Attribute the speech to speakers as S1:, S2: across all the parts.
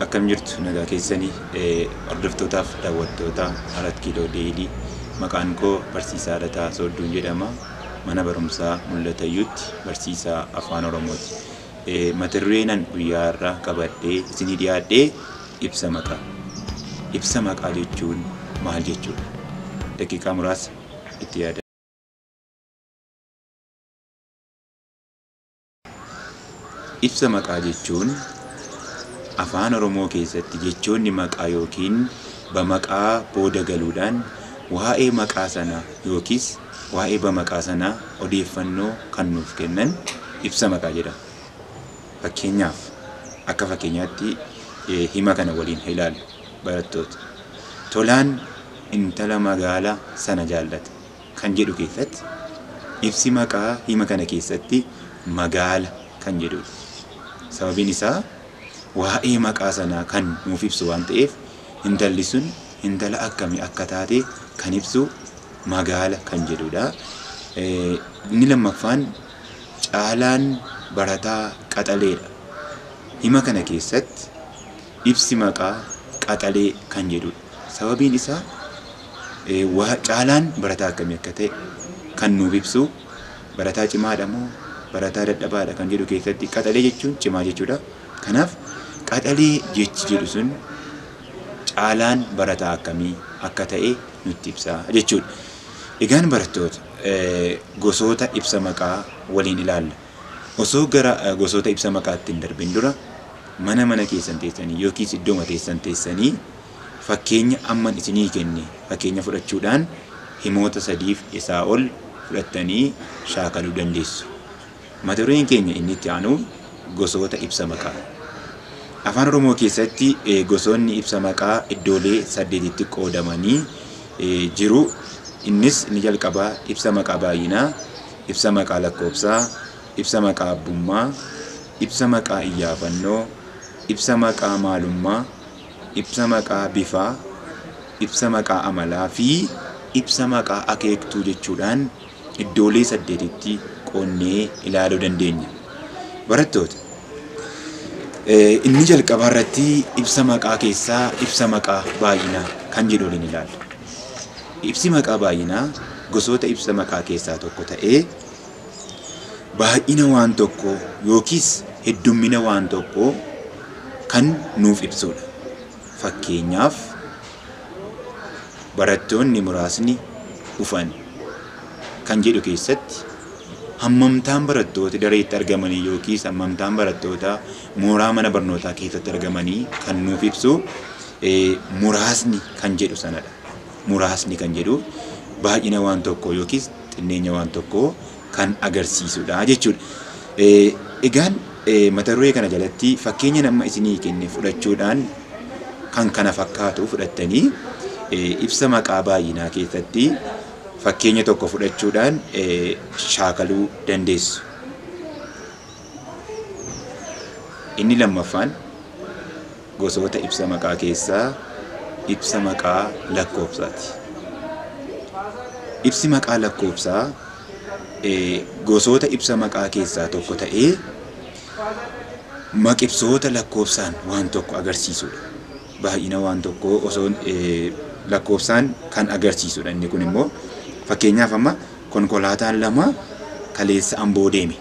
S1: Akkam jirtu nagaa keessanii hordoftootaaf daawwattoota Arat Kiiloo Deelii. Maqaan koo Barsiisaa Lataa Soodduun jedhama. Mana barumsaa Mul'atayyuutti barsiisaa Afaan Oromooti. Mata dureen an guyyaa har'aa qabadhee isinii dhiyaadhee ibsa maqaa. Ibsa maqaa jechuun maal jechuudha? Daqiiqaa muraasa itti yaada. Ibsa maqaa jechuun Afaan Oromoo keessatti jechoonni maqaa yookiin bamaqaa booda galuudhaan waa'ee maqaa sanaa yookiis waa'ee bamaqaa sanaa odeeffannoo kan nuuf kennan ibsa maqaa jedhama. Fakkeenyaaf akka fakkeenyaatti hima kana waliin ilaalu barattoota. Tolaan intala magaala sana jaallata kan jedhu keessatti ibsi maqaa hima kana keessatti magaala kan jedhudha. Sababiin isaa waa'ee maqaa sanaa kan nuuf ibsu waan ta'eef intalli sun intala akkamii akka taate kan ibsu magaala kan jedhudha. Inni lammaffaan Caalaan barataa qaxaleedha. Hima kana keessatti ibsi maqaa qaxalee kan jedhudha. Sababiin isaa Caalaan barataa akkamii akka ta'e kan nuuf ibsu barataa cimaadha moo barataa dadhabaadha kan jedhu keessatti qaxalee jechuun cimaa jechuudha. Kanaaf qaxalee jechi jedhu sun Caalaan barataa akkamii akka ta'e nutti ibsa jechuudha. Egaan barattoota gosoota ibsa maqaa waliin ilaalla. Osoo gara gosoota ibsa maqaatti hin darbin dura mana mana keessan teessanii yookiis iddooma teessan teessanii fakkeenya amman isinii kenne fakkeenya fudhachuudhaan himoota sadiif isaa ol fudhattanii shaakaluu dandeessu. Mata dureen keenya inni itti aanu gosoota ibsa maqaa. Afaan Oromoo keessatti gosoonni ibsa maqaa iddoolee 8tti qoodamanii jiru. Innis inni jalqabaa ibsa maqaa baay'inaa, ibsa maqaa lakkoofsaa, ibsa maqaa abbummaa, ibsa maqaa iyyaafannoo, ibsa maqaa maalummaa, ibsa maqaa bifaa, ibsa maqaa amalaa fi ibsa maqaa akeektuu jechuudhaan iddoolee 8tti qoonnee ilaaluu dandeenya. Barattoota, inni jalqabaa irratti ibsa maqaa keessaa ibsa maqaa baay'inaa kan jedhu waliin ilaalla. Ibsi maqaa baay'inaa gosoota ibsa maqaa keessaa tokko ta'ee baay'ina waan tokkoo yookiis heddummina waan tokkoo kan nuuf ibsudha. Fakkeenyaaf barattoonni muraasni dhufan kan jedhu keessatti hammamtaan barattoota dareetti argamanii yookiis hammamtaan barattoota mooraa mana barnootaa keessatti argamanii kan nuuf ibsu muraasni kan jedhu sanadha. Muraasni kan jedhu baay'ina waan tokkoo yookiis xinneenya waan tokkoo kan agarsiisudha jechuudha. Egaan mata duree kana jalatti fakkeenya nama isinii kenne fudhachuudhaan kan kana fakkaatu fudhattanii ibsa maqaa baay'inaa keessatti fakkeenya tokko fudhachuudhaan shaakaluu dandeessu. Inni lammaffaan gosoota ibsa maqaa keessaa ibsa maqaa lakkoofsaati. Ibsi maqaa lakkoofsaa gosoota ibsa maqaa keessaa tokko ta'ee maqibsoota lakkoofsaan waan tokko agarsiisudha. Baay'ina waan tokkoo osoo lakkoofsaan kan agarsiisudha. Inni kun immoo fakkeenyaaf amma konkolaataan 2 kaleessa Amboo deeme.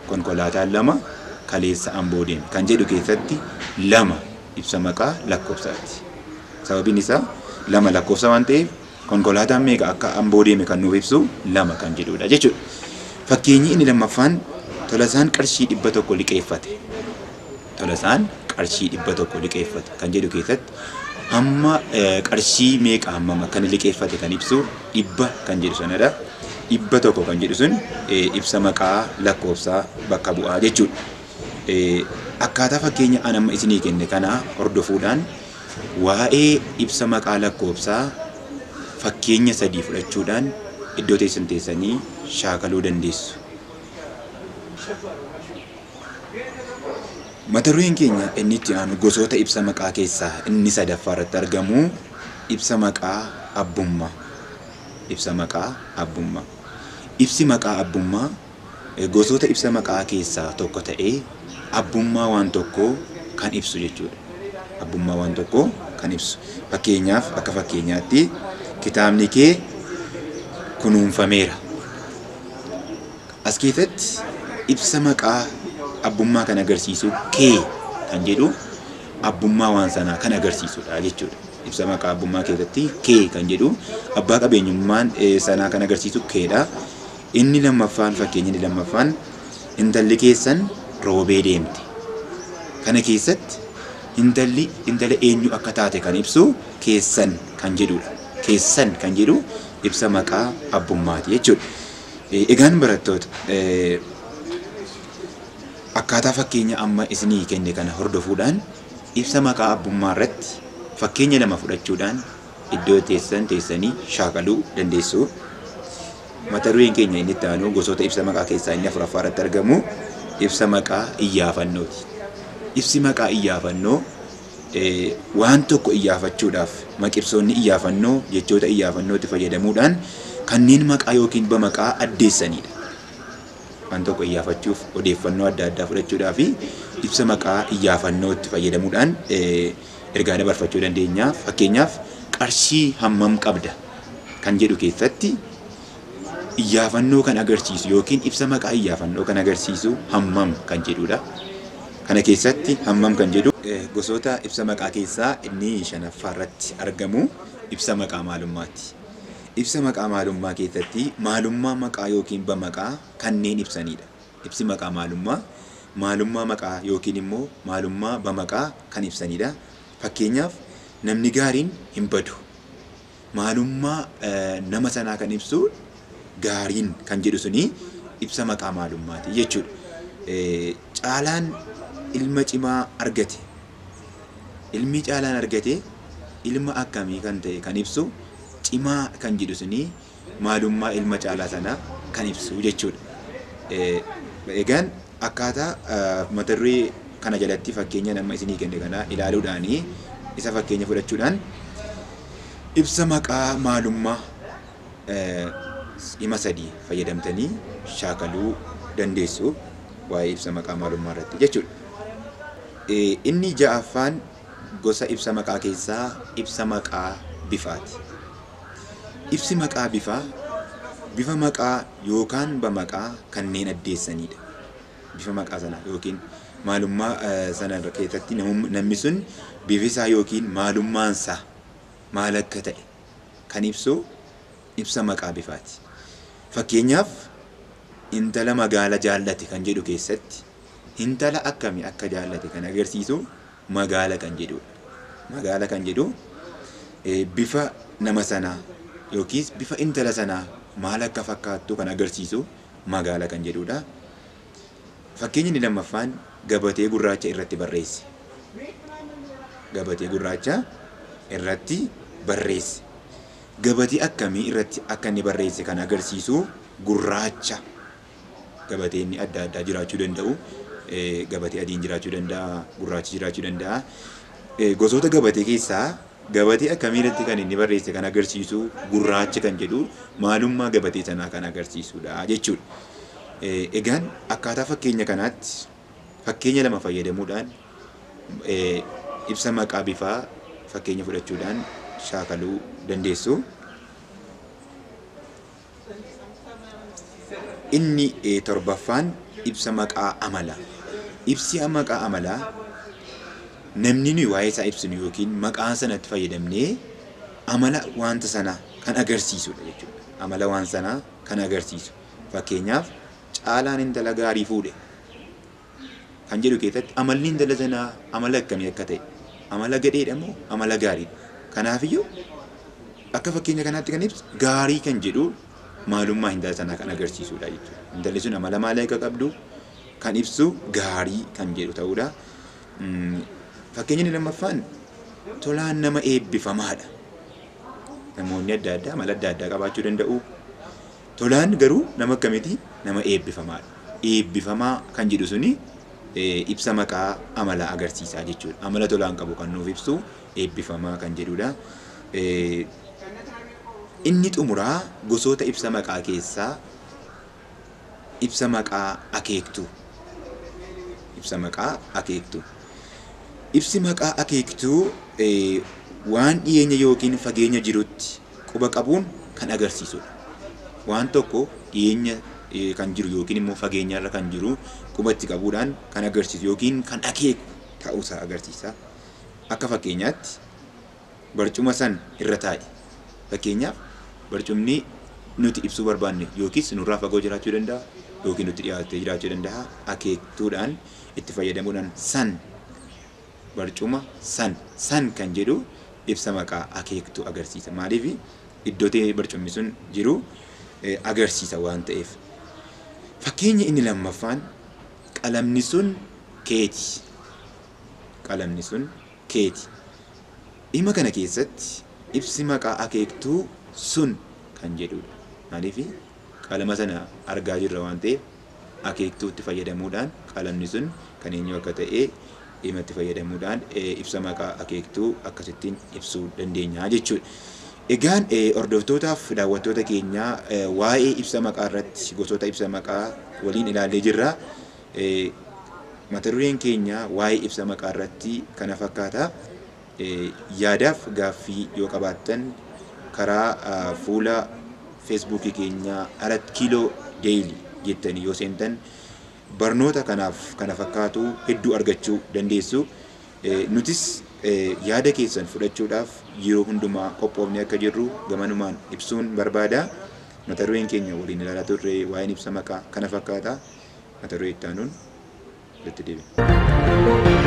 S1: Konkolaataan 2 kaleessa Amboo deeme kan jedhu keessatti 2 ibsa maqaa lakkoofsaati. Sababiin isaa 2 lakkoofsa waan ta'eef konkolaataan meeqa akka Amboo deeme kan nuuf ibsu 2 kan jedhudha jechuudha. Fakkeenyi inni lammaffaan Tolasaan qarshii 100 liqeeffate. Tolasaan qarshii 100 liqeeffate kan jedhu keessatti hamma qarshii meeqa hammam akka inni liqeeffate kan ibsu 100 kan jedhu sanadha. 100 kan jedhu sun ibsa maqaa lakkoofsaa bakka bu'aa jechuudha. Akkaataa fakkeenya an amma isinii kenne kana hordofuudhaan waa'ee ibsa maqaa lakkoofsaa fakkeenya 3 fudhachuudhaan iddoo teessan teessanii shaakaluu dandeessu. Mata dureen keenya inni itti aanu gosoota ibsa maqaa keessaa inni sadaffaa irratti argamu ibsa maqaa abbummaa. Ibsa maqaa abbummaa. Ibsi maqaa abbummaa gosoota ibsa maqaa keessaa tokko ta'ee abbummaa waan tokkoo kan ibsu jechuudha. Abbummaa waan tokkoo kan ibsu. Fakkeenyaaf akka fakkeenyaatti kitaabni kee kunuunfameera. As keessatti ibsa maqaa abbummaa kan agarsiisu kee kan jedhu abbummaa waan sanaa kan agarsiisudha jechuudha. Ibsa maqaa abbummaa keessatti kee kan jedhu abbaa qabeenyummaan sanaa kan agarsiisu keedha. Inni lammaffaan fakkeenya inni lammaffaan intalli keessan roobee deemte. Kana keessatti intalli intala eenyu akka taate kan ibsu keessan kan jedhudha. Keessan kan jedhu ibsa maqaa abbummaati jechuudha. Egaan barattoota akkaataa fakkeenya amma isinii kenne kana hordofuudhaan ibsa maqaa abbummaa irratti fakkeenya lama fudhachuudhaan iddoo teessan teessanii shaakaluu dandeessu. Mata dureen keenya inni itti aanu gosoota ibsa maqaa keessaa inni afuraffaa irratti argamu ibsa maqaa iyyaafannooti. Ibsi maqaa iyyaafannoo waan tokko iyyaafachuudhaaf maqibsoonni iyyaafannoo jechoota iyyaafannootti fayyadamuudhaan kanneen maqaa yookiin bamaqaa addeessanidha. Waan tokko iyyaafachuuf odeeffannoo adda addaa fudhachuudhaa fi ibsa maqaa iyyaafannootti fayyadamuudhaan ergaa dabarfachuu dandeenya. Fakkeenyaaf qarshii hammam qabda kan jedhu keessatti iyyaafannoo kan agarsiisu yookiin ibsa maqaa iyyaafannoo kan agarsiisu hammam kan jedhudha. Kana keessatti hammam kan jedhu gosoota ibsa maqaa keessaa inni shanaffaa irratti argamu ibsa maqaa maalummaati. Ibsa maqaa maalummaa keessatti maalummaa maqaa yookiin bamaqaa kanneen ibsanidha. Ibsi maqaa maalummaa maalummaa maqaa yookiin immoo maalummaa bamaqaa kan ibsanidha. Fakkeenyaaf namni gaariin hin badu. Maalummaa nama sanaa kan ibsu gaariin kan jedhu suni ibsa maqaa maalummaati jechuudha. Caalaan ilma cimaa argate. Ilmi caalaan argate ilma akkamii kan ta'e kan ibsu cimaa kan jedhu suni maalummaa ilma caalaa sanaa kan ibsu jechuudha. Egaan akkaataa mata duree kana jalatti fakkeenya nama isinii kenne kana ilaaluudhaanii isa fakkeenya fudhachuudhaan ibsa maqaa maalummaa hima sadii fayyadamtanii shaakaluu dandeessu waa'ee ibsa maqaa maalummaa irratti jechuudha. Inni ja'affaan gosa ibsa maqaa keessaa ibsa maqaa bifaati. Ibsi maqaa bifaa bifa maqaa yookaan bamaqaa kanneen addeessanidha. Bifa maqaa sanaa yookiin maalummaa sana keessatti namni sun bifi isaa yookiin maalummaan isaa maal akka ta'e kan ibsu ibsa maqaa bifaati. Fakkeenyaaf intala magaala jaallate kan jedhu keessatti intala akkamii akka jaallate kan agarsiisu magaala kan jedhudha. Magaala kan jedhu bifa nama sanaa yookiis bifa intala sanaa maal akka fakkaattu kan agarsiisu magaala kan jedhudha. Fakkeenyi inni lammaffaan gabatee gurraacha irratti barreesse. Gabatee gurraacha irratti barreesse. Gabatee akkamii irratti akka inni barreesse kan agarsiisu gurraacha. Gabatee inni adda addaa jiraachuu danda'u. Gabatee adiin jiraachuu danda'a, gurraachi jiraachuu danda'a. Gosoota gabatee keessaa gabatee akkamii irratti kan inni barreesse kan agarsiisu gurraacha kan jedhu maalummaa gabatee sanaa kan agarsiisudha jechuudha. Egaan akkaataa fakkeenya kanaatti fakkeenya lama fayyadamuudhaan ibsa maqaa bifaa fakkeenya fudhachuudhaan shaakaluu dandeessu. Inni torbaffaan ibsa maqaa amalaa. Ibsi maqaa amalaa namni nuyi waa'ee isaa ibsinu yookiin maqaa sanatti fayyadamnee amala wanta sanaa kan agarsiisudha jechuudha. Amala waan sanaa kan agarsiisu. Fakkeenyaaf caalaan intala gaarii fuudhe kan jedhu keessatti amalli intala sanaa amala akkamii akka ta'e amala gadheedha moo amala gaariidha. Kanaafiyyuu akka fakkeenya kanaatti kan ibsu gaarii kan jedhu maalummaa intala sanaa kan agarsiisudha jechuudha. Intalli sun amala maalii akka qabdu kan ibsu gaarii kan jedhu ta'uudha. Fakkeenyi inni lammaffaan tolaan nama eebbifamaadha. Namoonni adda addaa amala adda addaa qabaachuu danda'u. Tolaan garuu nama akkamiiti? Nama eebbifamaadha. Eebbifamaa kan jedhu suni ibsa maqaa amala agarsiisaa jechuudha. Amala tolaan qabu kan nuuf ibsu eebbifamaa kan jedhudha. Inni xumuraa gosoota ibsa maqaa keessaa ibsa maqaa akeektuu. Ibsa maqaa akeektuu. Ibsi maqaa akeektuu waan dhiyeenya yookiin fageenya jirutti quba qabuun kan agarsiisudha. Waan tokko dhiyeenya kan jiru yookiin immoo fageenyarra kan jiru qubatti qabuudhaan kan agarsiisu yookiin kan akeeku ta'uusaa agarsiisa. Akka fakkeenyaatti barcuma san irra taa'i. Fakkeenyaaf barcumni nuti ibsuu barbaanne yookiis nurraa fagoo jiraachuu danda'a yookiin nutti dhiyaatee jiraachuu danda'a. Akeektuudhaan itti fayyadamuudhaan san barcuma san san kan jedhu ibsa maqaa akeektuu agarsiisa. Maaliif iddoo ta'e barcumni sun jiru agarsiisa waan ta'eef. Fakkeenyi inni lammaffaan qalamni sun keeti. Qalamni sun keeti. Dhimma kana keessatti ibsi maqaa akeektuu sun kan jedhudha. Maaliif qalama sana argaa jirra waan ta'eef akeektuutti fayyadamuudhaan qalamni sun kan eenyu akka ta'e dhimma itti fayyadamuudhaan ibsa maqaa akeektuu akkasittiin ibsuu dandeenya jechuudha. Egaan hordoftootaaf daawwattoota keenyaa waa'ee ibsa maqaa irratti gosoota ibsa maqaa waliin ilaallee jirra. Mata dureen keenya waa'ee ibsa maqaa irratti kana fakkaata. Yaadaaf gaaffii yoo qabaattan karaa fuula feesbuukii keenyaa Arat Kiiloo Deeyilii jettanii yoo seentan barnoota kanaaf kana fakkaatu hedduu argachuu dandeessu. Nutis yaada keessan fudhachuudhaaf yeroo hundumaa qophoofnee akka jirru gamanumaan ibsuun barbaada. Mata dureen keenya waliin ilaalaa turre waa'een ibsa maqaa kana fakkaata. Mata duree itti aanuun walitti deebina.